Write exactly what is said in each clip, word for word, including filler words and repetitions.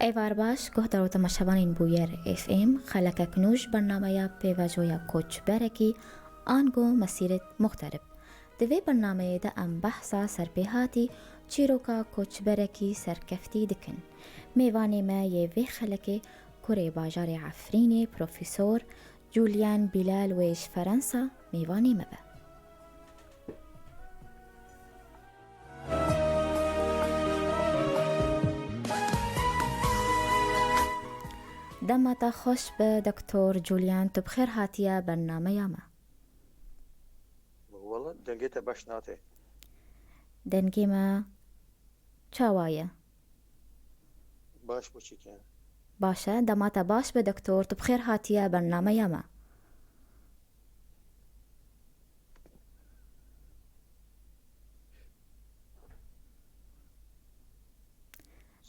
Êvar baş, guhdar û temaşevanên Bûyer F M, xelekek nû ji bernameya pêvajoya koçberekî, ango mesîret muxterib. Di vê bernameyê de em behsa serpêhatî çîroka koçberekî serkeftî dikin. Mêvanê me yê vê xelekê kurê bajarê Efrînê, Profesor Julian Bilal wê ji Ferensa mêvanê me be. Dema te xweş be, Doktor Julian, tu bi xêr hatiye bernameya me. Wala dengê te baş nate. Dengê me çawa ye? Baş bû çike. Baş e, dema te baş be, Doktor, tu bi xêr hatiye bernameya me.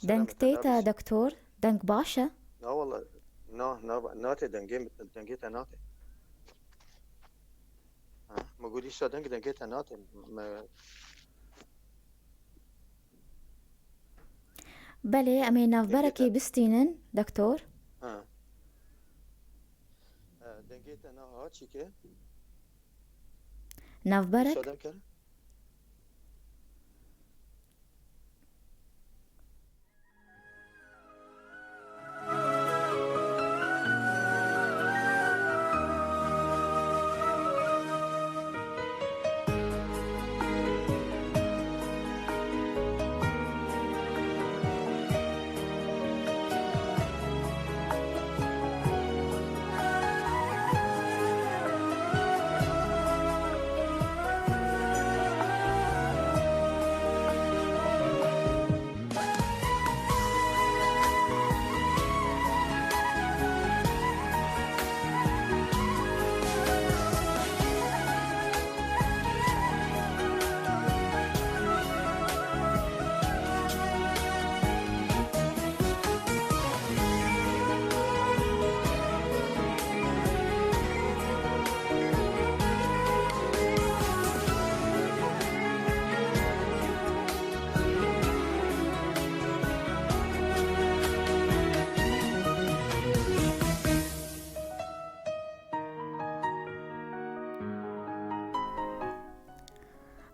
Deng tê te, doktor? Deng baş e? Na wala, na, na, nate dengê, dengê te nate. Ha, me got dîsa deng, dengê te nate. Me Belê, em ê navberekê bistînin, doktor. Ha. E, dengê te nehat çîke? Navberek? Dîsa deng kere?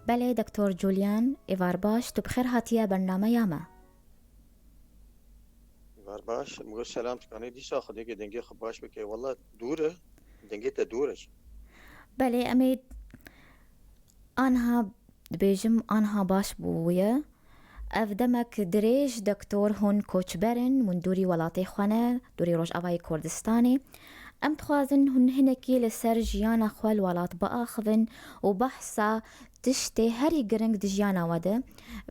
Belê, doktor Julian, êvar baş, tu bi xêr hatiye bernameya me. Êvar baş, min got selam, tu kanê dîsa xwedê ke dengê xwe baş bike. Wela dûr e, dengê te dûr e. Belê, em ê anha dibêjim, anha baş bûye. Ev demek dirêj, doktor, hûn koçber in, hûn dûrî welatê xwe ne, dûrî Rojavayê Kurdistanê. Em dixwazin hûn hinekî li ser jiyana xwe li welat biaxivin û behsa tiştê herî giring di jiyana we de,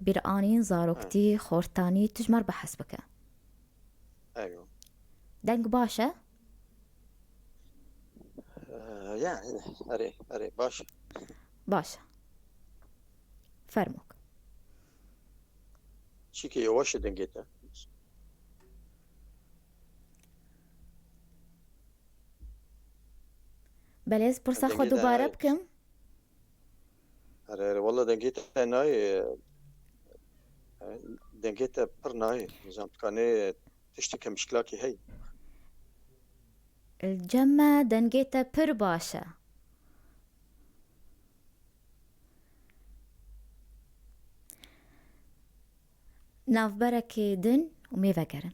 bîranîn, zaroktî, xortanî, tu ji me re behs bike. Eyo. Deng baş e? Ee, yani, erê, erê, baş e. Baş e. Fermok. Çîkê yewaş e dengê te. Belê, ez pirsa xwe dubare bikim. Erê, erê, wela dengê te nayê, e, dengê te pir nayê. Nizam, tu kanê tişteke mişkilakî heyî. Li cem me dengê te pir baş e. Navberekê din û mêvegerin.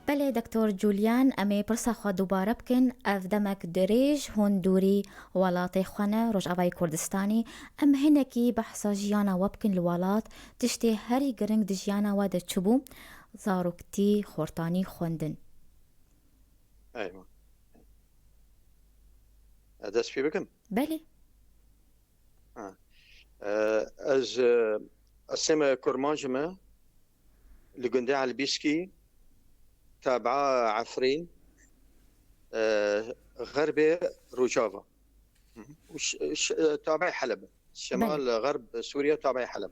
Belê, doktor Julian, em ê pirsa xwe dubare bikin. Ev demek dirêj hûn dûrî welatê xwe ne, Rojavayê Kurdistanê. Em hinekî behsa jiyana we bikin li welat. Tiştê herî giring di jiyana we de çi bû? Zaroktî, xortanî, xwendin. Eywa. Ez dest pê bikim. Belê. Ha. E, ez, e, ez sêm kurmanc me li gundê Elbîskî, tabaa Efrîn, e, xerbê Rojava. Hı hı. Û ş-, ş-, e, tabe Heleb. Şemal, xerb Sûriye tabe Heleb.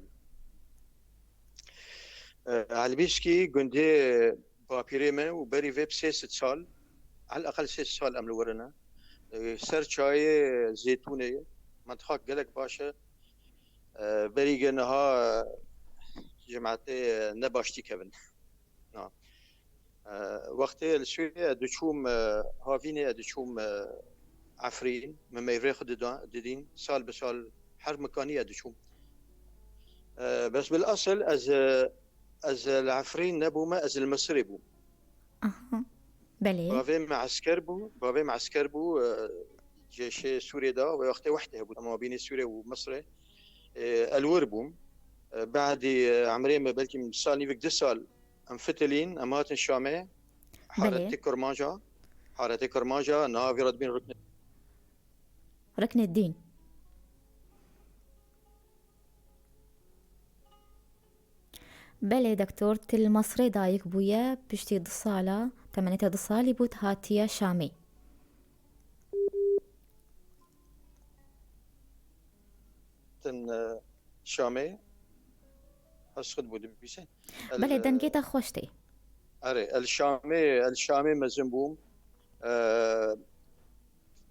E, Elbîskî gundê bapîrê me û berî vê bi sê sed sal, el eqel sê sed sal em li wir ne. E, ser çayê Zêtûnê ye. Mentiqak gelek baş e. E, berî ge niha, e, cemaetê, e, ne baş tî kevin. Na. E, wextê li Sûriyê ez diçûm, e, havînê ez diçûm, e, Efrîn, min mêvrê xwe dida-, didîn, sal bi sal her mikanî ez diçûm. E, bes bil esil ez, e, ez li Efrîn nebûme, ez li Misirê bûm. Aha. Belê. Bavê me esker bû, bavê me esker bû, e, cêşê Sûrê de, wê wextê wehdê hebû, mabînê Sûrê û Misirê. E, ez li wir bûm. E, badî, e, emrê me belkî sal nîvik du sal em fitilîn, em hatin Şamê. Belê. Haretê Kirmanca, haretê Kirmanca, niha vî re dibîn rukne. Riknê dîn. Belê doktor, tu li Mesrê dayik bûye, piştî du sala, temenê te du salî bû, tu hatiye Şamê. Tin, e, Şamê, hez xwe bû dibîse. El, Belê, e, dengê te xweş tê. Erê, el Şamê, el Şamê mezin bûm. E,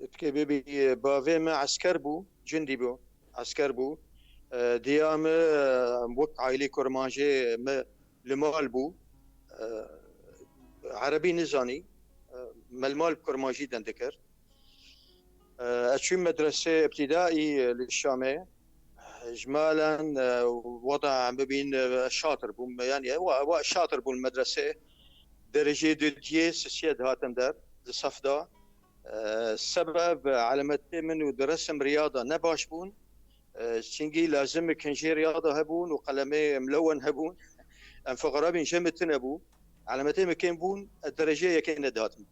Dikê bibî, bavê me esker bû, cindî bû, esker bû. E, diya me, e, wek aîlê kurmancê me li mal bû. E, erebî nizanî. E, me li mal bi kurmancî deng dikir. E, ez çûm medresê îbtîdaî li Şamê. Ji malen, e, wada em bibîn, e, şatir bûm. Yani, e, wa, wa şatir bûn medresê. Derecê dudiyê sisiye dihatin der, di sef de. E, sebeb elemetê min û di resim riyada ne baş bûn. E, çingî lazim min kincê riyada hebûn û qelemê milewen hebûn. Em fiqara bîn, je min tune bû. Elemetê min kêm bûn, ez derecê yekê nedihatim.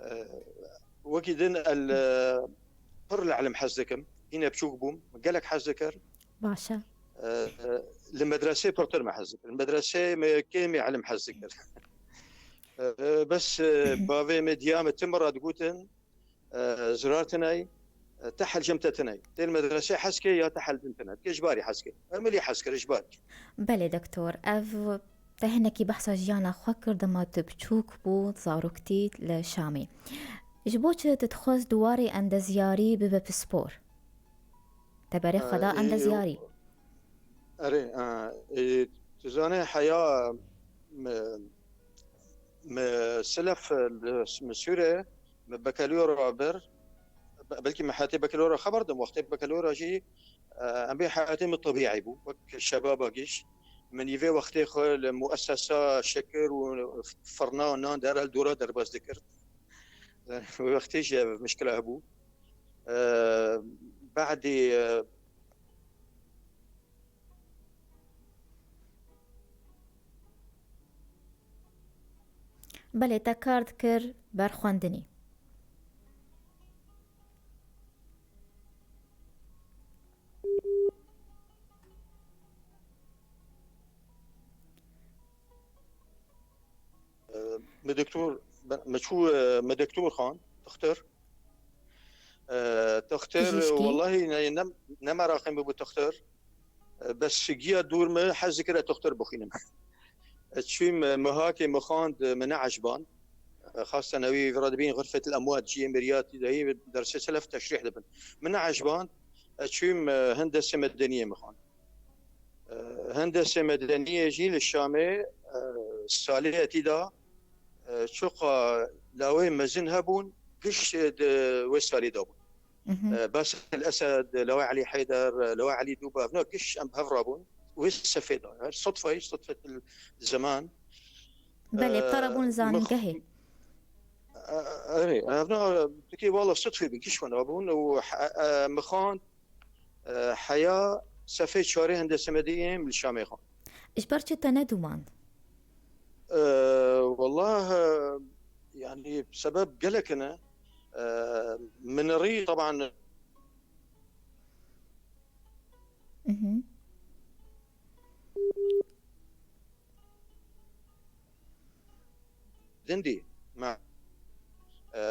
E, wekî din el, e, pir li elim hez dikim. Hîne biçûk bûm, gelek hez dikir. Baş e. E, e, li medresê pirtir me hez dikir. Li medresê me kêmî elim hez dikir. E, bes, e, bavê me diya me tim ra digotin, e, zirar tinay, e, te hel jem te tinay. Tê li medresê hez kê ya te hel din tinay. Kê ji barî hez kê. Em li hez kir ji barî. Belê doktor, ev te hinekî behsa jiyana xwe kir, dema tu biçûk bû, zaroktî li Şamê. Ji bo çi tu dixwest di warê endezyarî bibe pispor? Te berê xwe da E, endezyarî. Erê, e, e, tu zanê heya me, me silef, e, li, me Sûrê, me bekeliyora bir, be-, belkî me hetê bekeliyora xeber dim, wextê bekeliyora jî, e, em bê heyatê min tebîî bû, wek şebaba giş. Min nîvê wextê xwe li muessesa şekir û firna nan der el dora derbas dikir. Wê wextê jî ev mişkila hebû. E, badî, e, Belê, te kar dikir ber xwendinê. E, me doktor, me çû, e, me doktor xan, dixtir. E, dixtir, Pijîşkî? Wellahî ne, ne, ne meraqê min bû dixtir. E, bes giya dûr me hez dikir ez dixtir bixwînim. Ez çûyim, e, mihakê min xwend, e, min neeciband. E, xasten ewî vira dibîn xurfetil emwat, cihê miriyatî de hî dersê selef teşrîh dibin. Min neeciband, ez çûyim, e, hendesê medeniyê min xwend. E, hendesê medeniyê jî li Şamê, e, salê etî de, e, çoqa lawê mezin hebûn, giş, e, di wê salê de bûn. Mhm. E, Basil Esed, Lawê Elî Heyder, Lawê Elî Dûba, evna giş em bi hev rabûn. Wê sefê de, her sutfayê, sutfetil zeman. Belê, E, te rabûn mix- zanîngehê. E, Erê, evna, tikê wala sutfê bi giş wana bûn û he-, e, mixan, e, heya sefê çarê hendese mediyê em li Şamê xan. Ji ber çi te nedûmand? E, Wallah, e, Yani sebeb gelek hene. E, Min rî taban Mhm. dindî me, e,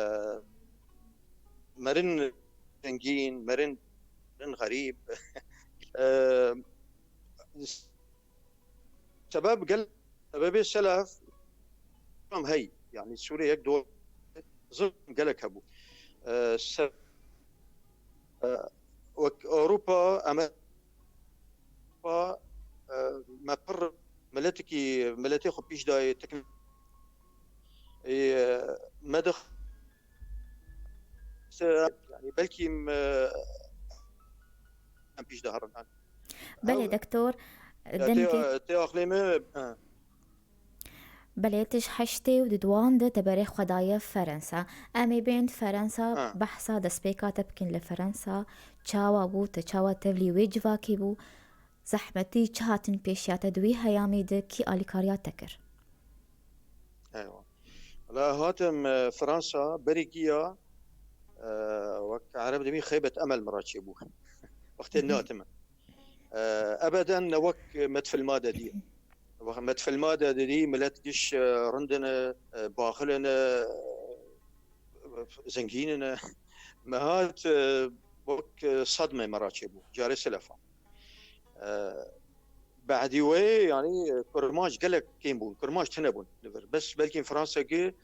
merin zengîn, merin, merin xerîb. E, sebeb gel, sebebê selef tam hey, yani Sûriye yek do zilm gelek hebû. E, se, e, wek Ewropa, Amerîka, e, me pir miletekî, miletê xwe pîş dayê tekn-, e, me dix-, se, yani belkî me em pîş diherin. Belê Ew, doktor, ya dengê tê, tê axlê me, ha. Belê, tu ji heştê û di duan de te berê xwe daye Ferensa. Em ê bên Ferensa, Ha. behsa destpêka te bikin li Ferensa. Çawa bû, te çawa tevlî wê civakê bû? Zehmetî çi hatin pêşiya te di wî heyamî de, kî alîkariya te kir? Eywa. Wala hatim, e, Fransa, berî giya, e, wek Ereb dibî xeybet emel min re çêbû. Wextê Mhm. nehatime. E, ebeden ne wek me di filma de dî. Wek me di filma de didî, milet giş, e, rindine, e, baxilin e, zengînin e. Me hat, e, wek, e, sedme me re çêbû. Carê selefa. E, Behdî wê, yani, e, kurmanc gelek kêm bûn. Kurmanc tune bûn li vir. Bes belkî Fransa ki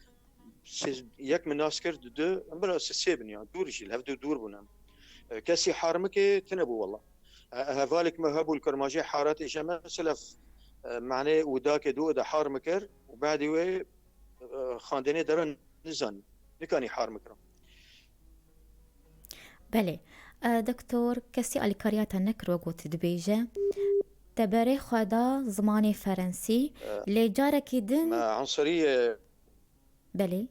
siz, yek min nas kir, di du, em bila sisê bin ya, dûr jî, li hev du dûr bûn em. E, kesî har mikê tune bû wela. E, hevalek me hebû li kurmancê haratê je me, selef, e, manê û dakê du de har mikir û behdî wê, e, xandinê derin nizanî, nikanî har mikira. Belê. E, doktor, kesî alîkariya te nekir, wek got dibêje. Te berê xwe da zimanê Ferensî, E, lê carekî din. Me Ansarî, e, Belê.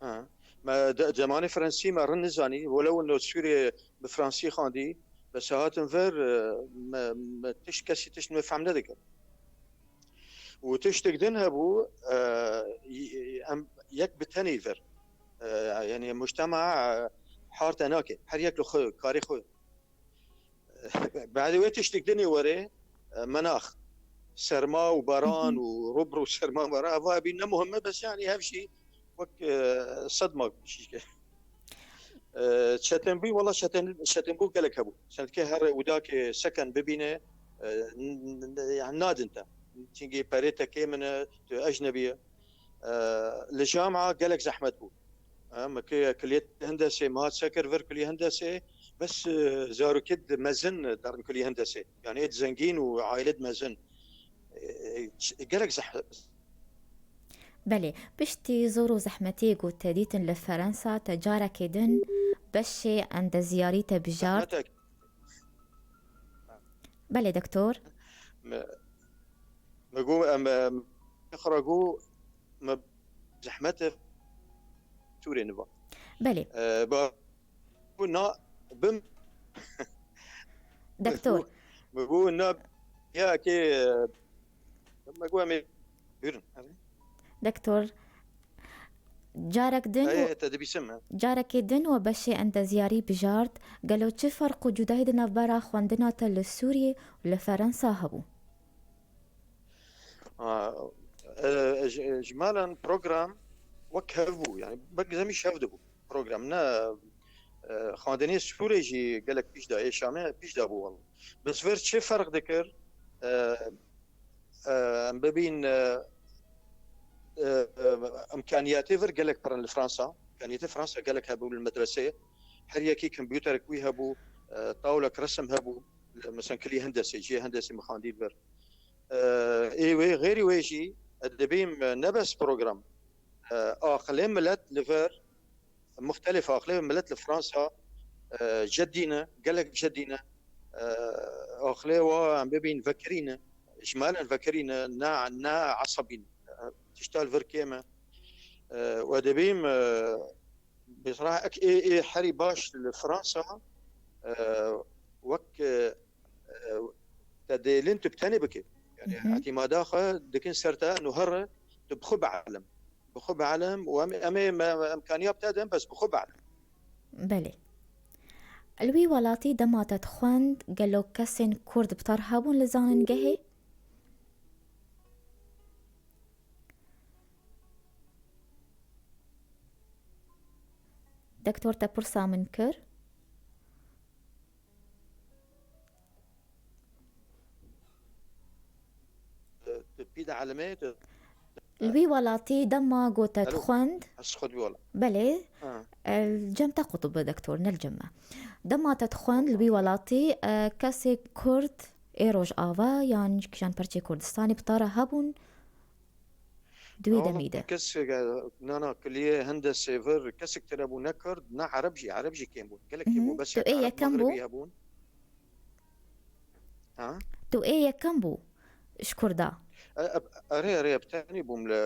Ha. Me de, zemanê Fransî me rin nizanî. Welew no Sûriyê bi Fransî xwendî, bes hatin vir, e, me, me tişt, kesî tişt me fehm nedikir. Û tiştek din hebû, e, y-, em yek bi tenê vir. E, yani mujtema, e, harte nake. Her yek li xwe, karê xwe. Behdê wê tiştek dinê were, e, menax. Serma û baran Mhm. û rubr û serma baran. Eva bî ne muhim e, bes yani hev jî wek, e, sedma şîşke. E, çetinbû, wela çetin, çetinbû gelek hebû. Sendikê her ûdakê seken bibîne, e, n-, n-, yani nadin te. Çinkî perê te kêm in e, tu ecnebî ye. E, li cama gelek zehmet bû. E, me ke-, kuliyet hendesê, me hat sekir vir kuliyê hendesê, bes, e, zarokê di mezin derin kuliyê hendesê. Yani êd zengîn û aîlê di mezin. E, ç-, gelek zeh-, Belê, piştî zor û zehmetiyê ku te dîtin li Ferensa, te carekê din beşê endeziyarî te bijart. Zehmetek. Belê, doktor. Me, me got, em, em, xwe got, me zehmet e, Sûrê niva. Belê. E, ba, got, na, bim, Doktor. Me got, na, ya ke, e, me got, em ê, buyurun. Doktor, carek din û Ê, te dibîsim, he. Carekê din we beşê endeziyarî bijart. Gelo çi ferq û cudahî di navbera xwendina te li Sûriyê û li Ferensa hebû? Ha, e, ji, ji malen program wek hev bû, yani wek zemî şev dibû program. Ne, e, xwendinê Sûrê jî gelek pîş da, ê Şamê pîş da bû wela. Bes vir çi ferq dikir? E, e, em bibîn, e, e, e, imkaniyetê vir gelek pir in li Fransa. Imkaniyetê Fransa gelek hebû li medreseyê. Her yekî kompûterek wî hebû, e, tawlek resim hebû. Mesela kilî hendesê, cihê hendesê min xwendî vir. E, ê wê, xêrî wê jî, e, dibîm, e, ne bes program. E, aqilê milet li vir, muxtelif aqilê milet li Fransa, e, ceddî ne, gelek ceddî ne. E, aqilê wa em bibîn vekirî ne, ji malen vekirî ne, ne, ne esebî ne. E, tişta li vir kêm e. E, we dibîm, e, Bêsra ek ê, ê herî baş li Fransa, e, wek, e, e, te dêlin tu bi tenê bike. Yani Mhm. îtîmada xwe dikin ser te, nu here tu bi xwe bielem. bi xwe bielem û em, em ê me, me imkaniya bide din, bes bi xwe bielem. Belê. Li wî welatî dema te dixwend, gelo kesên Kurd bi te re hebûn li zanîngehê? Doktor, te pirsa min kir. Tu pî de elimê, tu Li wî welatî dema got te Alo. Dixwend, Ez xwe dî wala. belê, Ha. e, li cem te qutib, doktor, ne li cem me. Dema te dixwend li wî welatî, e, kesê Kurd ê Rojava yan ji kijan perçê Kurdistanê bi te re hebûn di wî Ya, demî de? Kes, na, na, kuliyê hendesê vir kesek tune bû, ne Kurd, ne Ereb jî, Ereb jî kêm bûn. Gelek kêm Mhm. bûn, bes Tu yek ê Ereb yekem bû? Mexribî hebûn. Ha? Tu ê yekem bû ji Kurda. E, e, erê, erê, bi tenî bûm li,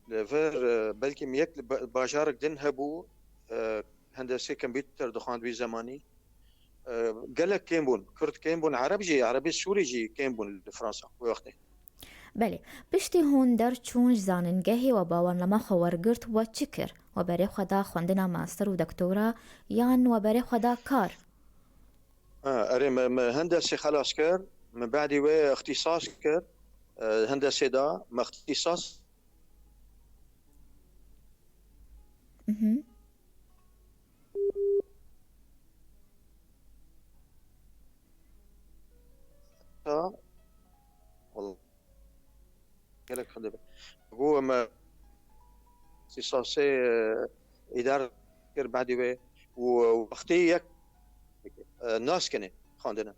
li vir, e, belkî min yek li ba-, bajarek din hebû, e, hendesê kompûter dixwand wî zemanî. E, gelek kêm bûn. Kurd kêm bûn, Ereb jî, Erebê Sûrî jî kêm bûn li Fransa wê wextê. Belê. Piştî hûn derçûn ji zanîngehê, we bawanlama xwe wergirt, we çi kir? We berê xwe da xwendina master û doktora yan we berê xwe da kar? Ha, erê, me, me hendesê xelas kir, me badî wê ixtîsas kir, e, hendesê da, me ixtîsas Mhm. ta, wal-, gelek xwe dibe. Got me îsasê, e, îdare kir badî wê û wextê yek, e, nas kinê xwendine.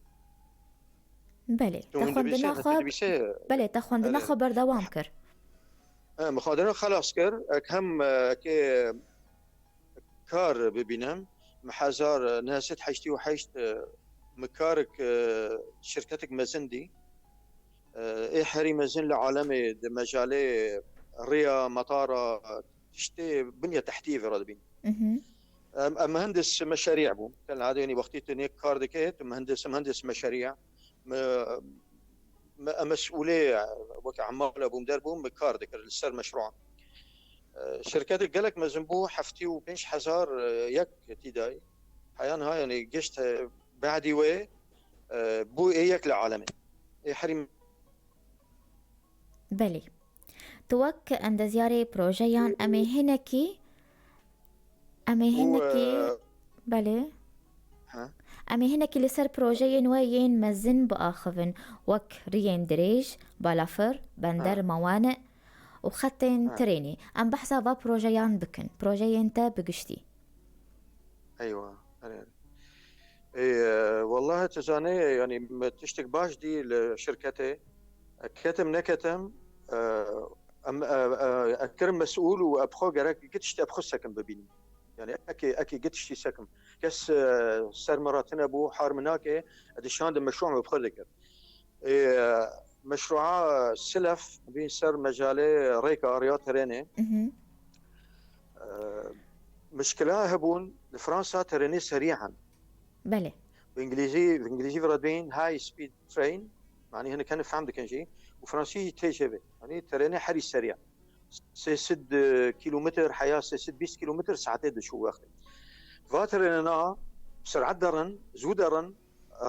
Belê. Tu Te hûn xwendina dibîse, xwe, tu dibîse, belê, te xwendina erê. Xwe berdewam kir. E, min xwendina xelas kir. Ek hem, e, ke kar bibînim. Min hezar neh sed heştê û heşt, e, min karek, e, şirketek mezin dî. E, ê herî mezin li alemê di mejalê riya, metara, tiştê binya tehtiyê vê re dibîn. Mhm. Em, em muhendis meşerî bûm. Tel adê, yanî wextî tu nêk kar dike, tu muhendis, muhendis meşerî. Me, me, em mesûlê, weke emale bûm, derbûm, me kar dikir li ser meşrûan. E, şirketek gelek mezin bû, heftê û pênc hezar, e, yek tîdayî. Heya niha, yanî gişt, e, badî wê, e, bû ê yek li alemê. Ê herî Belê. Tu wek endezyarê projeyan em ê hinekî, em ê û, hinekî, e, belê. Ha? Em ê hinekî li ser projeyên we yên mezin biaxivin, wek riyên dirêj, balafir, bender, Ha. mewani'ê û xetên Ha. trênê. Em behsa va projeyan bikin, projeyên te bi giştî. Eywa, erê, erê. Ê, e, wellahî tu zanê, yanî me tiştek baş dî li şirketê. E, ketim neketim, e, em, e, e, e, kirim mesûl û e, bi xwe gerek gi tiştî e, bi xwe sekim bibînim. Yanî ekê, ekê gi tiştî sekim. Kes, e, ser min re tune bû, har min nake, e, dişandim meşrûa min bi xwe dikir. Ê, e, meşrûa Silef bîn ser mejalê rêka riya terênê. Mhm. E, mişkila hebûn, li Fransa terênê serî hen. Belê. Bi îngilîzî, bi îngilîzî vira dibên high speed train, manî hinek hene fehm dikin jî. Û fransî jî T G V. Yanî terênê herî serî ye. Sê sed kilometre heya, sê sed bîst kilometre saetê diçû wextê. Va terênena bi sirat derin, zû derin,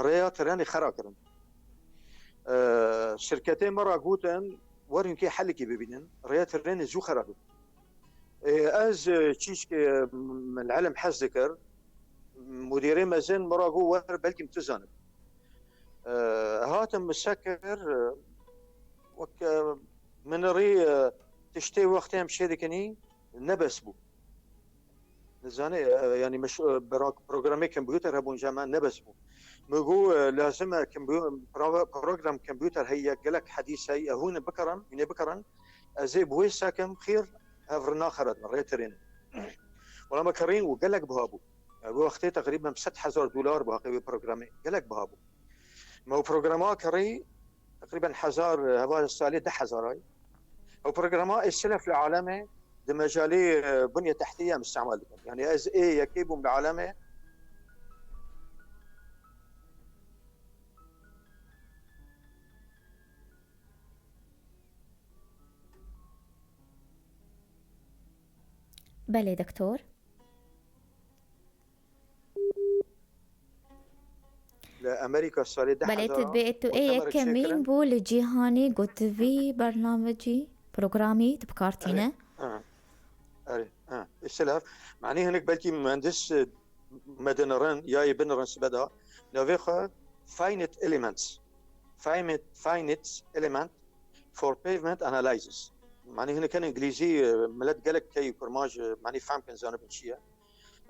rêya terênê xera kirin. E, şirketê me ra gotin, werin kê helekî bibînin, rêya terênê zû xera kirin. Ê, ez, e, çîşkê, m, li elm hez dikir. Mudîrê mezin min ra got, wer belkî tu zanib. E, hatim min sekir, e, wek, e, min rî, e, tiştê wextê em çê dikinî, nebes bû. Nizane, e, yanî min ş-, e, bera-, programê kompûter hebûn ji me, nebes bû. Min got, e, lazim e, kompû-, pro-, program kompûter heye, gelek hedîs heye, hûn bikirin, hûn ê bikirin. Ez ê bi wê sekim xîr hev rina xeredin, rê tirên. Wela me kirîn û gelek biha bû. Ew wextê teqrîben sed hezar dolar bû heqê wê programê. Gelek biha bû. Me ew programa kirî teqrîben hezar, heva salê deh hezar ay. Ew programa ê silef li alemê di mejalê, e, bunya tehtiyê em îstemal dikin. Yanî ez ê yekê bûm li alemê. Belê doktor. Li Amerîka salê deh Belê hezar tu dibê tu ê mutemerek yekemîn çêkirin. Bû li cîhanî got vî bernamecî programî tu bi kar tîne. Ha, erê, ha. Îstilaf. Manî hinek belkî muhendis, e, me dinirin, ya yê binirin sibe da. Navê xwe finite elements. Finite, finite element for pavement analysis. Manî hinek hin îngilîzî, e, millet gelek key kurmancî, e, manî fehm kin zanibin çi ye.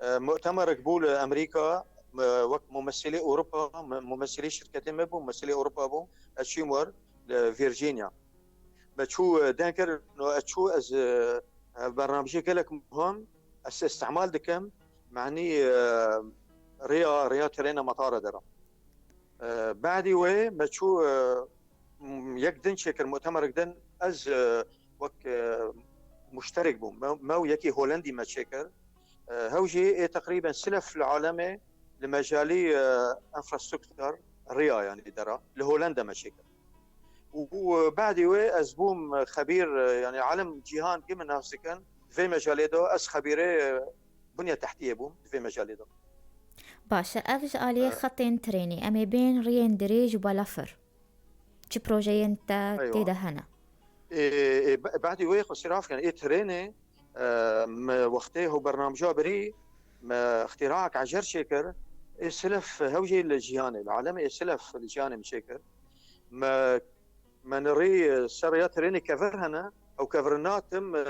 E, mutemerek bû li Amerîka, e, wek mumessilê Ewropa, me-, mumessilê şirketê me bû, mumessilê Ewropa bû, ez çûm wer li Virginia. Me çû, e, denk kir, no ez çû, ez, e, e, bernamejê gelek muhim, ez îstimal dikim, manî, e, rêya, rêya trêna metara dera. E, badî wê me çû, e, m-, yek din çêkir, mutemerek din, ez, e, wek, e, muşterek bûm. Me, me û yekî Holendî me çêkir. E, hew jî ê teqrîben silef li alemê li mejalî, e, infrastruktur, rêya, yanî dera, li Holenda me çêkir. Û, û, e, badî wê ez bûm xebîr, e, yanî alem cîhan ki min nas dikin, di vê mejalê de ez xebîrê, e, bunya tehtiyê bûm, di vê mejalê de. Baş e, ev ji aliyê E. Xetên trênî, em ê bên riyên dirêj û balafir. Çi projeyên te Eywa. Tê de hene? Ê, ê, be-, badî wê xwe siraf kin. Ê trênê, e, me wextê ho bernamja birî, me îxtîraek ecer çêkir. Ê silef hew jî li cîhanê, li alemê ê silef li cîhanê min çêkir. Me, me nirî ser rêya trênê kevir hene. Ew kevirina tim, e,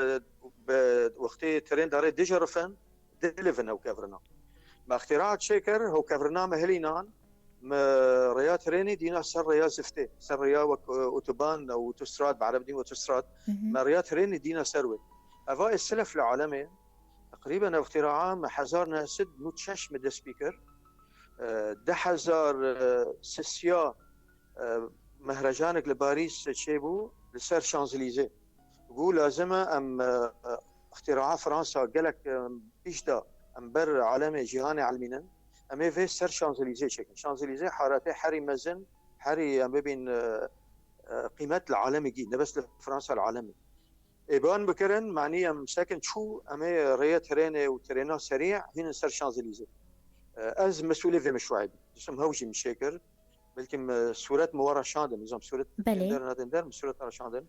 bi wextê trên darê dijerifin, dilivin ew kevirina. Me îxtîraek çêkir, ew kevirina me hilînan, me rêya trênê dîna ser rêya ziftê, ser rêya wek, e, otoban û otostrad, bi erebî dîn otostrad, Mhm. me rêya trênê dîna ser wê. Eva ê silef li alemê, teqrîben ev îxtîraa me hezar neh sed nod şeş me dest pê kir. E, deh hezar sisiya, e, mehrecanek li Parîs çêbû li ser Şanzelize. Got lazim e em, e, îxtîraa Fransa gelek, e, pêş de em ber alemê cîhanê elmînin. Em ê vê ser Şanzelize çêkin. Şanzelize haratê herî mezin, herî em bibîn, e, e, qîmet li alemê gî, ne bes li Fransa, li alemê. Ê ban bikirin, manî em sekin çû, em ê rêyê trênê û trêna serî hînin ser Şanzelize. E, ez mesûlê vê meşruayê bûm. Disim hew jî min çêkir. Belkî me sûret me wara şandin, nizam sûret Belê. Dender nadin der, me sûret wara şandin.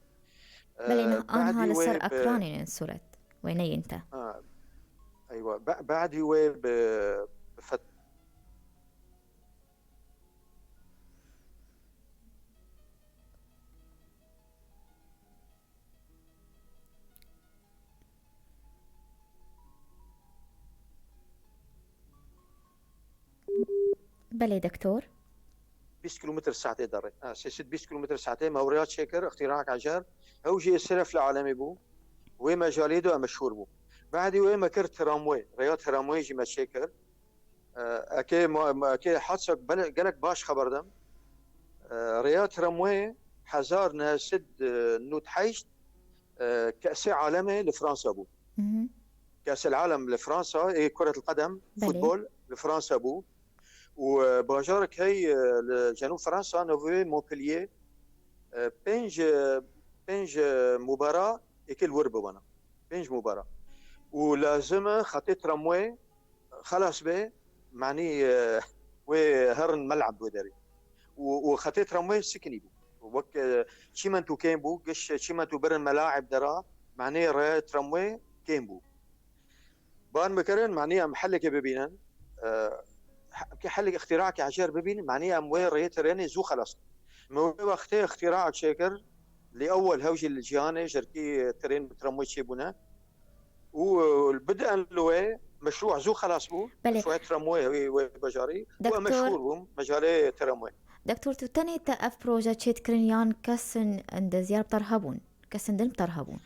Belê E, niha anha badî li wê ser bi- ekranê ne sûret. Wêneyên te. Ha, eywa. Ba-, badî wê bi, bi fet-, Belê doktor. bîst kilometr saetê derê. Ha, sê sed bîst kilometr saetê me ew rêya çêkir, îxtîraek ecer. Ew jî siref li alemê bû. Wê mejalê de meşhûr bû. Badî wê me kir tramwê. Rêya tramwê jî me çêkir. E, ekê ma-, ma-, ekê hadsa bele-, gelek baş xeber dem. E, rêya tramwê hezar neh sed nod heşt, e, kesê alemê li Fransa bû. Mhm. Kesê alem li Fransa, ê kuret qedem, Belê. futbol li Fransa bû. Û, e, bajarek hey, e, li cenûb Fransa, navê Montpellier, e, pênc, e, pênc, e, mubara êkê li wir bibana. Pênc mubara. Û lazim e xetê tramwê xelas be, manî, e, wê herin mel'eb wê derê. Û, û xetê tramwê sikinî bû. Wek, e, çîmento kêm bû, giş çîmento birin melaib dera, manê rê tramwê kêm bû. Ban bikirin, manî em helekê bibînin, e, he-, helek îxtîraekê ecer bibînin, manî em wê rê trênê zû xelas kin. Me wê wextê îxtîraek çêkir, lê ewel hew jî li cîhanê jerkî trên û tramwê çêbûne. Û, e, bidin li wê meşrû zû xelas bû. Belê. Meşrû tramwê wê, wê bajarî. Û em Doktor- meşhûr bûn, mejalê tramwê. Doktor, tu tenê te ev proje çêdikirin yan kesin endeziyar bi te re hebûn? Kesin din bi te re hebûn?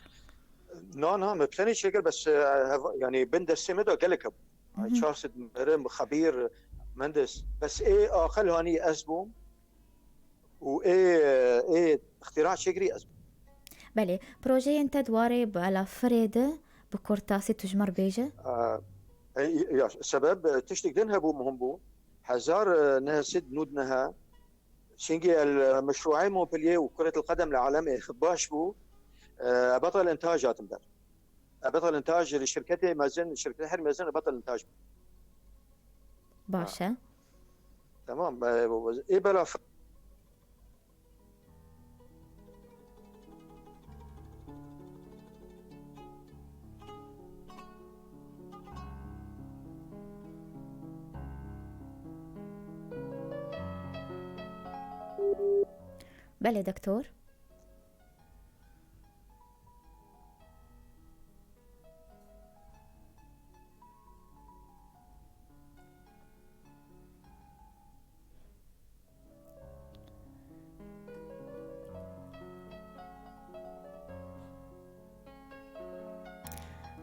Na, na, me bi tenê çêkir, bes, e, hev-, yanî bin destê me de gelek hebûn. Ay, Mhm. çar sed merim, xebîr, mendis. Bes ê aqil hanî ez bûm û ê, ê îxtîra çêkirî ez bûm. Belê, projeyên te di warê balafirê de bi kurtasî tu ji me re bêje? E, e, ya, sebeb, e, tiştek din hebû, muhim bû. Hezar neh sed nod neh, çingî el, e, meşrûayê Montpellier û Kuret el Qedem li alemê baş bû, e, betal intaj hatim der. e, betal intaj li şirketê mezin, şirketê her mezin betal intaj. Baş e. Tamam. E, ê bela Belê doktor.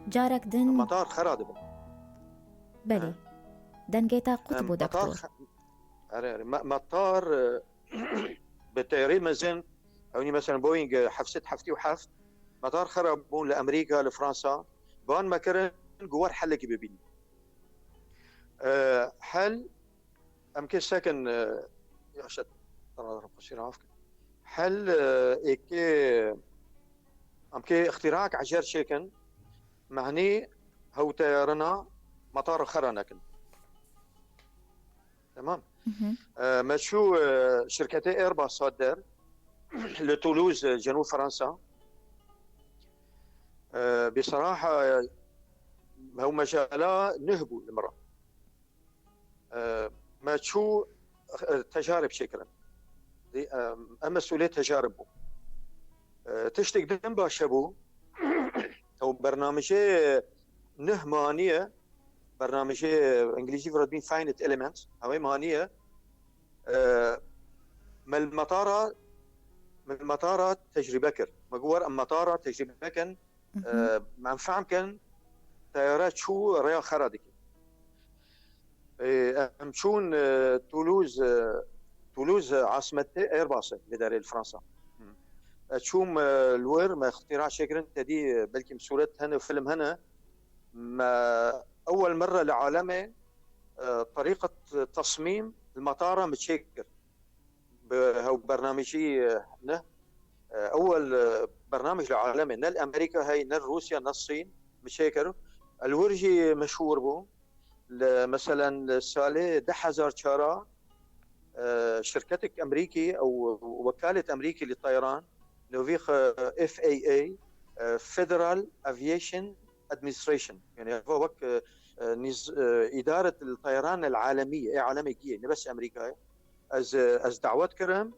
Carek din. Matar xera dibe. Belê. Dengê te qut bû doktor. Erê, erê. Matar, e, bi teyarê mezin, ewnî mesela Boeing, e, heft sed heftê û heft, matar xera bûn li Amerîka, li Fransa. Ban me kirin ku wer helekî bibînin. E, hel, em kê sekin, e, ya şet, qusîr af kin. Hel, e, êkê, em kê îxtîraek ecer çêkin, mehnî hewteyarina matar xera nekin. Tamam. E, me çû, e, şirketê Airbus hat der li Toulouse, e, cenûb Fransa. E, bi seraha, e, hew mecala nuh bû li min re. E, me çû, e, tecarib çêkirin. Dî, e, em mesulê tecarib bû. E, tiştek din baş hebû. Ew bernamijê nuh maniye, bernamijê, e, îngilîzî ve dibîn finite element, ew ê maniye. E, me li metara, me li metara tecrîbe kir. Me got, wer em metara tecrîbe kin. E, em fehm kin, teyare çû rêya xera dike. E, em çûn, e, Toulouse, e, Toulouse, e, asimetê Airbus e, li derê li Fransa. Ez çûm, e, li wir, me îxtîra çêkirin, te dî, e, belkî sûret hene, film hene. Me ewel merre li alemê, e, terîqet tesmîm li metara min çêkir. Bi hew bernamijî, e, ne, e, ewel, e, bernamij li alemê, ne li Amerîka hey, ne li Rûsya, ne li Sîn, min çêkir. Li wir jî meşhûr bû. Li, meselen, li salê du hezar çar a, e, şirketek Amerîkî ew wekalêt Amerîkî li teyaran, novî xwe F A A, e, Federal Aviation Administration. Yani, eva wek, e, e, niz-, e, îdaret li teyaran el alemî, ê alemê giyê, ne bes Amerîka ye. Ez, e, ez dawet kirim,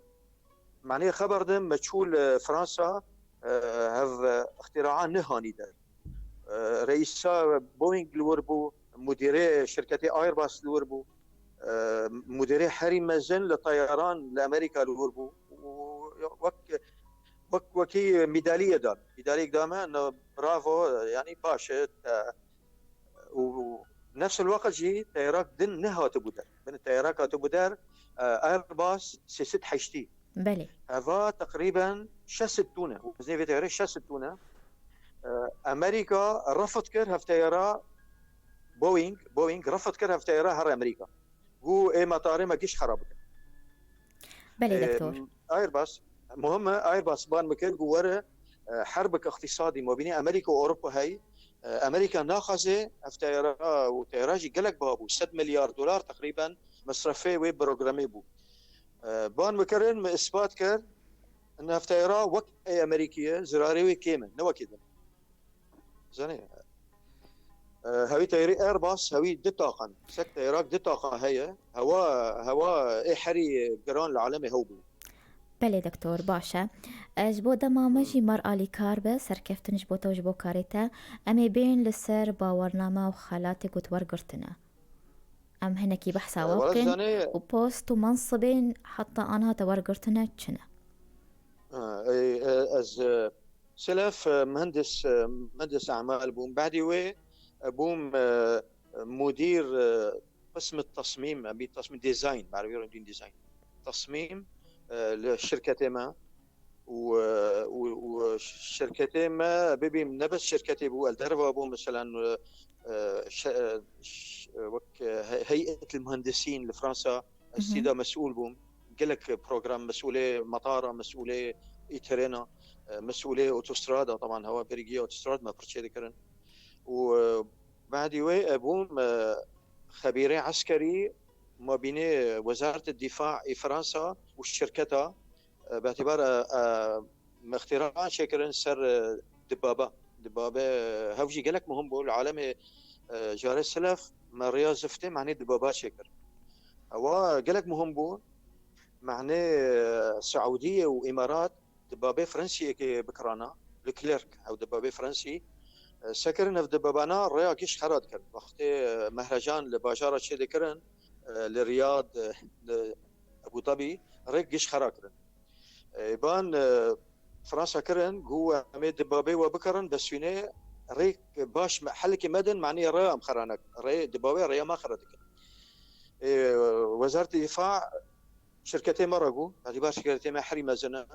manê xeber dim, me çû li Fransa, e, hev, e, îxtîraa nuh hanî der. E, reîsa Boeing li wir bû, mudîrê şirketê Airbus li wir bû, e, mudîrê herî mezin li teyaran li Amerîka li wir bû. Û wek, wek, wekî mîdaliyê da. Mîdaliyek da me, no, bravo, yani baş e, te, û nefs el weqt jî teyarak din nehatibû der. Bin teyarak hatibû der, e, Airbus sê sed heştî. Belê. Heva teqrîben şeş sed tûn e. Weznê vê teyarê şeş sed tûn e. E, Amerîka refd kir hev teyara Boeing, Boeing refd kir hev teyara her Amerîka. Got, ê metarê me giş xera bikin. Belê, e, doktor. Airbus, muhim e, Airbus ban bikir, got, were, e, herbik iqtîsadî mabînê Amerîka û Ewropa hey. E, Amerîka naxwaze ev teyara û teyara jî gelek biha bû. Sed milyar dolar teqrîben mesrefê wê programê bû. E, ban bikirin, min ispat kir, in ev teyara wek ê Amerîkî ye, zirarê wê kêm e, ne wekî din. Zanî, e, hewî teyarî Airbus, hewî du taqan. Sek teyarak du taqa heye. Hewa, hewa ê herî giran li alemê hew bû. Belê doktor, baş e. E, ji bo dema me jî mar alîkar be, serkeftin ji bo te û ji bo karê te. Em ê bên li ser bawername û xelatê ku tu wergirtine. Em hinekî behsa, e, we wala bikin zanê û post û mensibên heta aniha te wergirtine çi ne? E, e, ez, e, Selef, e, muhendis, e, muhendis emal bûm. Badî wê, e, bûm, e, mudîr, e, qism tesmîm, e, bî tesmîm design, bi erebî re dîn design. Tesmîm, e, li şirketê me û, e, û, û şirketê me bibîm ne bes şirketê bû, el derva bû, meselen, e, e, şe-, e, ş-, e, wek, e, he-, heyet el muhendisîn li Fransa, ez tîda mesûl bûm. Gelek program, mesûlê metara, mesûlê îtrêna, e, mesûlê otostrada, teban hewa berî giya otostrad me pirçê dikirin. û, e, badî wê, e, bûm, e, xebîrê eskerî mabînê Wezaret Dîfa ê Fransa û şirketa, e, bi îtîbar, e, e, me îxtîran çêkirin ser, e, dibaba. Dibabe, e, hev jî gelek muhim bû. Li alemê, e, carê silef me rêya ziftê, manê dibaba çêkir. Ewa gelek muhim bû. Manê, e, Seûdiyê û Îmarat dibabê Fransiyekê bikirana, Leclerc, ew dibabê Fransî, e, sekirin ev dibabana rêya giş xera dikirin. Wextê, e, mehrecan li bajara çêdikirin, e, li Riyad, e, li Abu Dhabi, rêk giş xera kirin. E, ban, e, Fransa kirin, gu em ê dibabê we bikirin, besûnê rêk baş me, helekê me din, manî rêya em xera nekin. Rê, dibabê rêya me xera dikin. E, Wezaret Dîfa şirketê me re got, îtîbar şirketê me herî mezin e.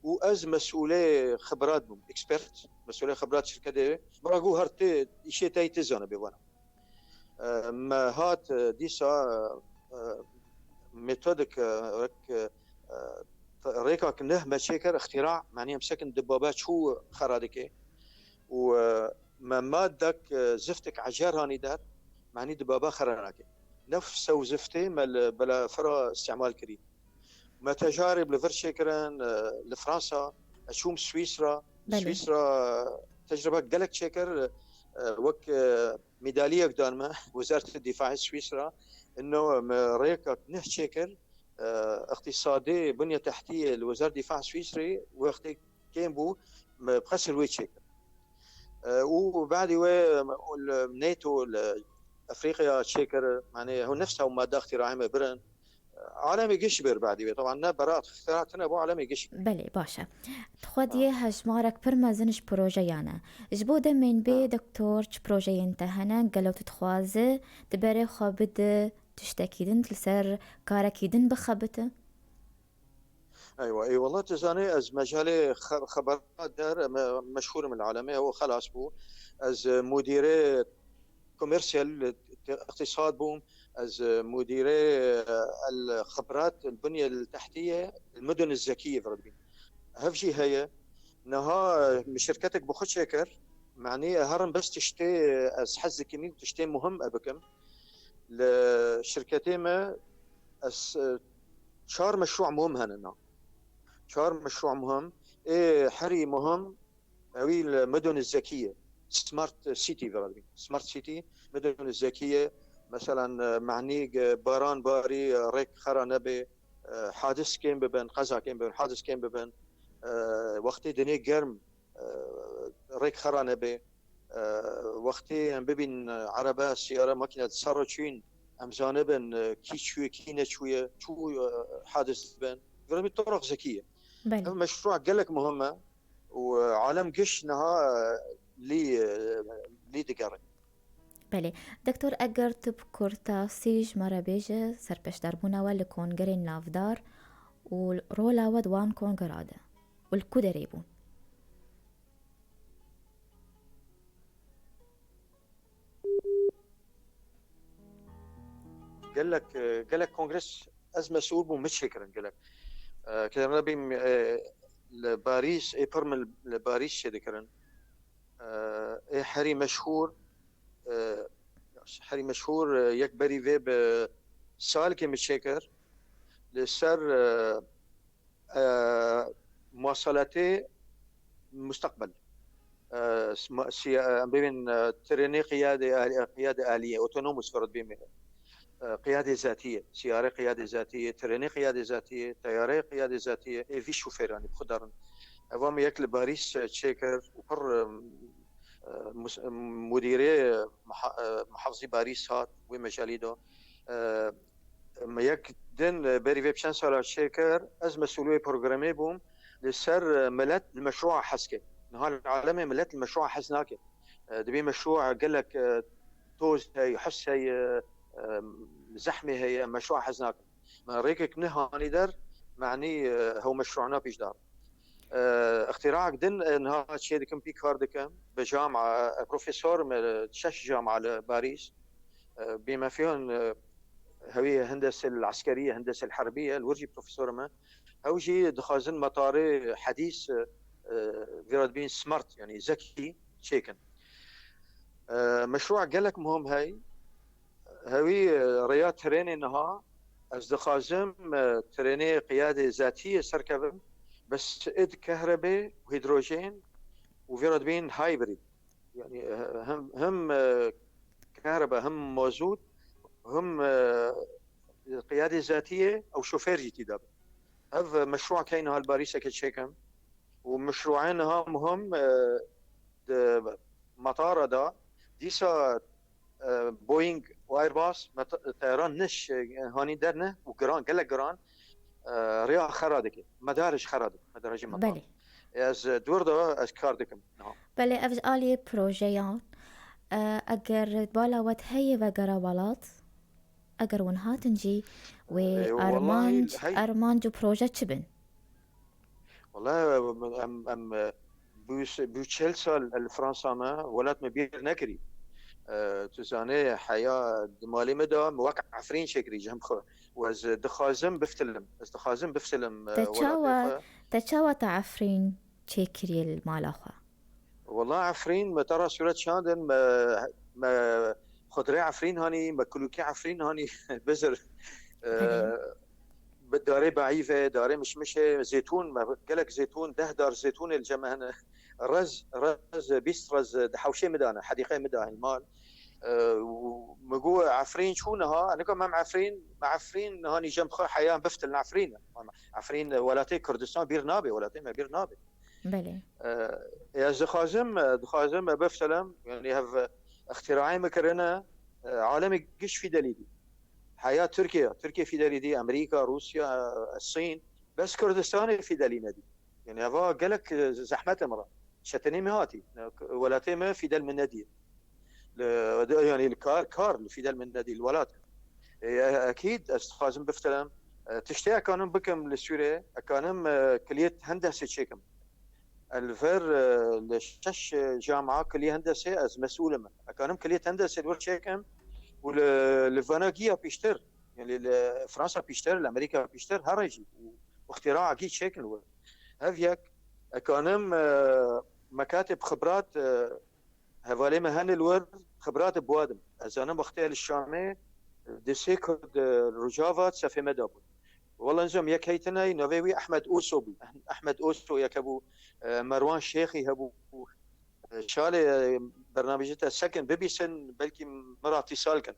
Û ez mesûlê xibrat bûm, ekspert, mesûlê xibrat şirketê me re got, her tê îşê te yî tê zanibê vana. E, me hat, e, dîsa, e, metodik, e, wek, e, rêkak neh me çêkir, îxtîra, manî em sekin dibabe çû xera dike. Û, e, me madek, e, ziftek ecer hanî der, manî dibaba xera nake. Nefs ew ziftê me li belafira îstîmal kirî. Me tecarib li vir çêkirin, e, li Fransa, ez çûm Swîsra. Belê. Swîsra tecrübe gelek çêkir, e, wek, e, mîdaliyek dan me, Wezareta Dîfaê Swîsra. Ino me rêkek neh çêkir, e, îqtîsadê, bunya tehtiyê li Wezareta Dîfa Swîsrê wextê kêm bû, me bi qesir wê çêkir. E, û badî wê, e, li NATO, li Efrîqya çêkir, manê, ew nefs ew madde îxtîraê me birin. E, alemê giş bir badî wê. Taban ne berat îxtîra tune bû, alemê giş. Belê, baş e. Xwediyê hejmarek pir mezin ji projeyan e. Ji bo demên bê, doktor, çi projeyên te hene? Gelo tu dixwaze di berê xwe bide tiştekî din, li ser karekî din bixebite? Eywa, eyvallah, tu zanî ez mecalê xe-, xebera der, me-, meşhûr im li alemê, ew xelas bû. Ez, e, mudîrê komersiyal, e, îqtîsad bûm. Ez, e, mudîrê, e, el xibrat, el bunya el tehtiye, el mudun el zekiye, vir dibîn. Hev jî heye. Niha, e, min şirketek bi xwe çêkir. Manî, e, herin bes tiştê, e, ez hez dikim, tiştê muhim e bikim. Li şirketê me ez, e, çar meşrû muhim hene na. Çar meşrû muhim. Ê herî muhim, ewî li medûn zekiye. Smart City, vir dibîn. Smart City, medûn zekiye. Meselan, e, manî, e, baran barî, e, rêk xera nebe, e, hadis kêm bibin, qeza kêm bibin, hadis kêm bibin. E, wextê dinê germ, e, rêk xera nebe. E, wextê em bibîn, e, erebe, siyare, makîne di ser re çûyîn, em zanibin, e, kî çûye, kî neçûye, çû, e, hadis dibin. Vir dibîn, toraq zekî ye. Belê. Ev meşrûa gelek muhim e û, e, alem giş niha, e, lî, e, lî digere. Belê. Doktor, eger tu bi kurtasî ji me re bêje, serpeşdarbûna we li kongerên navdar û rola we di wan kongera de û li ku derê bû? Gelek, e, gelek kongres ez mesûl bûm, min çêkirin gelek. E, kerem nebîm, e, li Parîs, ê pir min li Parîs çêdikirin. E, ê herî meşhûr, e, herî meşhûr, e, yek berî vê bi salkê min çêkir. Li ser, e, e, muwasalatê musteqbel. E, sma-, siya-, em bibên, e, trênê qiyadê alî-, qiyadê aliyê, otonomus, vir dibîn, e, qiyadê zatiyê, siyare qiyadê zatiyê, trênê qiyadê zatiyê, teyareyê qiyadê zatiyê, ê vî şofêranî bi xwe darin. Eva me yek li Parîs, e, çêkir û pir, e, e, mus-, e, mudîrê, e, muha-, e, muhafizî Parîs hat wê mejalî de. E, Me yek din, e, berî vê çend sala çêkir, ez mesûlê programê bûm, li ser, e, milet li meşrûa hez ke. Niha li alemê milet li meşrûa hez nake. E, dibê meşrûa gelek, e, toz heye, his heye, e, zehmê heye, meşrûa hez nake. Me rêkek nihanî der, manî, e, hew meşrûa napîş dar. E, îxtîraek din, e, niha çê dikim, pî kar dikim. Bi cama, e, profesor me, şeş cama li Parîs. E, bî me fîhan, e, hewî hendese el-eskerî, hendese el-herbî ye, li wir jî profesor me. Ew jî dixwazin metarê hedîs, e, e, vira dibîn smart, yanî zekî çêkin. E, meşrûa gelek muhim hey. Hewî, e, rêya trênê niha, ez dixwazim, e, trênê qiyadê zatiyê serkevim, bes id kehrebê û hîdrojên û vê re dibîn hybrid. Yani, e, hem, hem, e, kehrebe, hem mazût, hem, e, qiyadê zatiyê ew şofêr jî tî de be. Ev meşrûa key niha li Parîseke çêkim û meşrûayê niha muhim, e, di matara de dîsa, e, Boeing û Airbus met-, teyaran niş, e, hanî derne û giran, gelek giran, e, rêya xera dike. Medar ji xera dike. Medara jî metar. Belê. Ez, e, dûr de ez kar dikim niha. Belê, ev ji aliyê projeyan, e, eger bala we heye vegera welat, eger hûn hatin jî, wê Ee, armanc, wallahi, hey. Armanc û proje çi bin? Wallahi, em, em, e, bû se-, bû çel sal li Fransa me, welat me bîr nekirî. E, tu zanê, heya di malê me de, me wek Efrîn çêkirî cem xwe. Û ez dixwazim biftilim. Ez dixwazim biftilim, e, Te welatê çawa, xwe. Te çawa te Efrîn çêkiriye li mala xwe? Wela Efrîn, me te re sûret çandin, me, me xudrê Efrîn hanî, me kulûkê Efrîn hanî, bizir. Belê. E, bi darê beîve, darê mişmişê, zêtûn, me gelek zêtûn, deh dar zêtûnê li cem me hene. Rez, rez, bîst rez di hewşê min de ne, hedîqeyê min de hene mal. E, û min got, Efrîn çû niha, nika me em Efrîn, me Efrîn hanî cem xwe heya biftilin Efrîn. Efrîn welatê Kurdistan bîr nabe, welatê me bîr nabe. Belê. E, ez dixwazim, e, dixwazim, e, biftilim, yani hev, e, îxtîraê min kirine, e, alemê giş fîdelî dî. Heya Tirkiye, Tirkiye fîdelî dî, Amerîka, Rûsya, e, Sîn, bes Kurdistanê fîdelî nedî. Yani heva gelek, e, zehmet e min re. Çetinî min hatî. E, welatê me fîdel min nedî. Li, de, yani li kar, kar li fîdel min nedî, li welat. E, ekîd ez dixwazim biftilim. E, tiştê ekanim bikim li Sûrê, ekanim, e, kiliyet hendesê çêkim. El ver, e, li şeş, e, camia kiliyê hendesê ez mesûl im. Ekanim kiliyet hendesê li wir çêkim û li, li vana giya piştir, yani li Fransa piştir, li Amerîka piştir, her jî û îxtîraa gî çêkin li wir. Hev yek, ekanim, e, mekatib xibrat, e, hevalê me hene li wir, xibrat bi wadim. Ez zanim wextê li Şamê, di sê Kurd, e, Rojava sefê me de bûn. Wela nizam yek heytinay, navê wî Ehmed Oso bû. Ehmed Oso yek hebû, e, Merwan Şêxî hebû. E, şalê, e, bernamejê te sekin bibîsin, belkî min re îtîsal kin.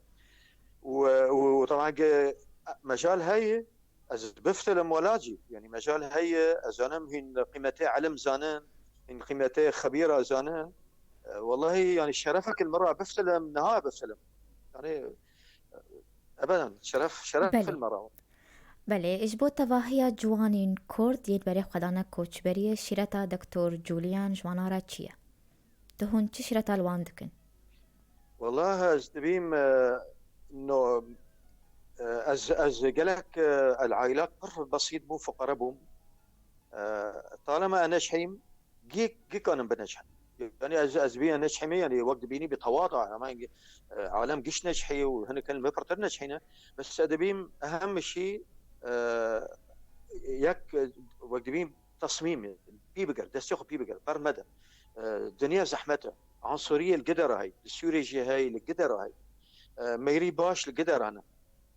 Û, e, û, û taban ge-, mejal heye, ez biftilim welat jî. Yani mejal heye, ez zanim hîn qîmetê elim zanin, hîn qîmetê xebîra zanin. E, wellahî yani şerefek li min re biftilim, niha biftilim. Yani, e, ebeden şeref, şeref Belê. Li min re. Belê, ji bo tevahiya ciwanên Kurd yên berê xwe dane koçberiyê, şîreta Doktor Julian ji wana re çi ye? Tu hûn çi şîreta li wan dikin? Wellahî ez dibîm, e, no, e, ez, ez gelek, e, el ailat pir besît bûn, fuqere bûn. E, talema ez neçhîm, gî-, gî kanim bineçhin. Yani ez, ez bîya neçhîmê, yani wek dibînî bi tewada, ama, e, alem giş neçhî û hinek me pirtir neçhîne. Bes ez dibîm ehem şî, e, yek, e, wek dibîm tesmîm, pî bigir, destê xwe pî bigir, ber mede. E, dinya zehmet e. Ansûriyê li gide re hey, li Sûrê jî hey, li gide re hey. E, mêrî baş li gide re ne.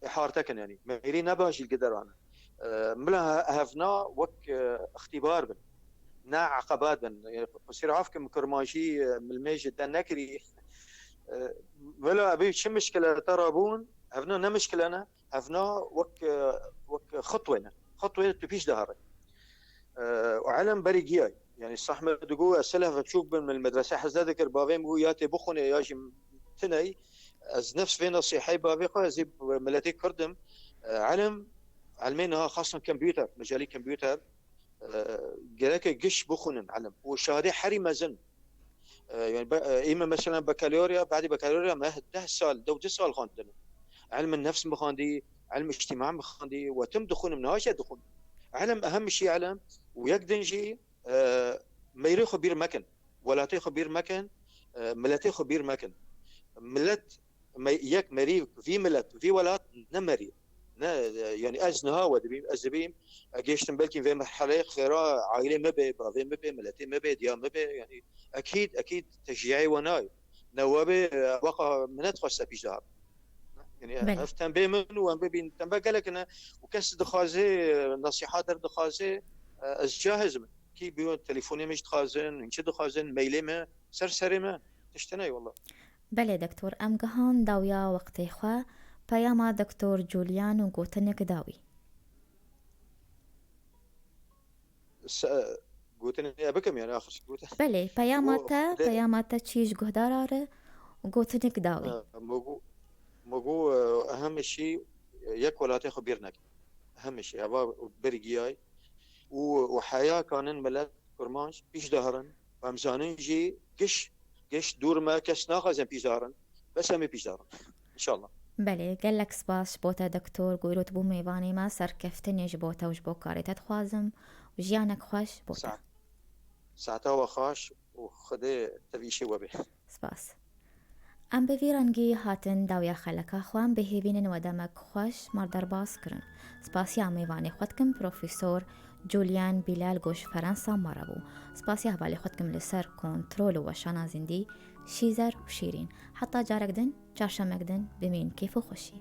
Îharte kin yani. Mêrî ne baş li gide re ne. E, mila he-, hevna wek, e, îxtîbar bin. Ne eqebat bin. E, qusîr af kim kurmanjî, e, milmê ji de nekirî. E, mila ebî çi mişkile te re bûn, hevna ne mişkile ne. Hevna wek, e, wek xutwe ne. Xutwe tu pîş de here. E, û elem berî giyay. Yani sah me digo, ez selef biçûk bin, min medrese hezde dikir, bavê min got, ya tê bixwine, ya jî tiney. Ez nefs vê nesîhey bavê xwe, ez ê miletê Kurd im. E, elm, elmê niha xasan kompûter, mecalî kompûter, e, gereke giş bixwînin elm. Û şahadê herî mezin. E, yani be-, e, ê me mesela bakalorya, badî bakalorya me deh sal, dewdeh sal xwendin. Elm nefs min xwendî, elm îctîma min xwendî, we tim dixwînim, niha jî dixwînim. Elm ehem şî elm, û yek din jî, e, mêrê xwe bîr mekin, welatê xwe bîr mekin, e, miletê xwe bîr mekin. Milet, me-, yek merî vî milet, vî welat ne merî. Ne, e, yani ez niha we dibîm, ez dibîm, e, gêştim belkî vê merheleyê xêra aîlê me bê, bavê me bê, miletê me bê, diya me bê, yani ekîd, ekîd tecrîyayê we nayê. Newabê, e, waqa min nedixwaste pîş de hat. Yani, Belê. Ev tembê min û em bibîn tembe gelek ne û kes dixwaze, e, nasihat derdixwaze, e, ez cahiz min. Kî bi telefonê min jî dixwazin, hûn çi dixwazin, mailê me, ser serê me, tiştine wala. Belê doktor, em gihan dawiya wextê xwe, peyama doktor Julian û gotinek dawî. Se-, gotinê bikim yani axir gotin. Belê, peyama O te, de- peyama te çi ji guhdara re û gotinek dawî. Mogu, mogu, e, ehem şî, e, yek welatê xwe bîr nekin. Ehem şî, eva bergiyay û, û heya kanin millet kurmanc pîş darin. Em zanin jî giş, giş dûr me kes naxwazin pîş darin. Bes em ê pîş darin. İnşallah. Belê, gelek spas ji bo te doktor, ku îro tu bû mêvanê me, serkeftinê ji bo te û ji bo karê te dixwazim û jiyanek xweş bo te. Saet, saeta we xweş û Xwedê tev îşê we bê. Spas. Em bi vî rengî hatin dawiya xeleka xwe, em bihêvînin we demek xweş, me derbas kirin. Spasiya mêvanê xwe dikim, Profesor Julian Bilal, ku ji Ferensa me re bû. Spasiya hevalê xwe dikim li ser kontrol û weşana zindî, şîzer û şîrîn. Heta carek din, çarşemek din, bimînin kêf û xweşî.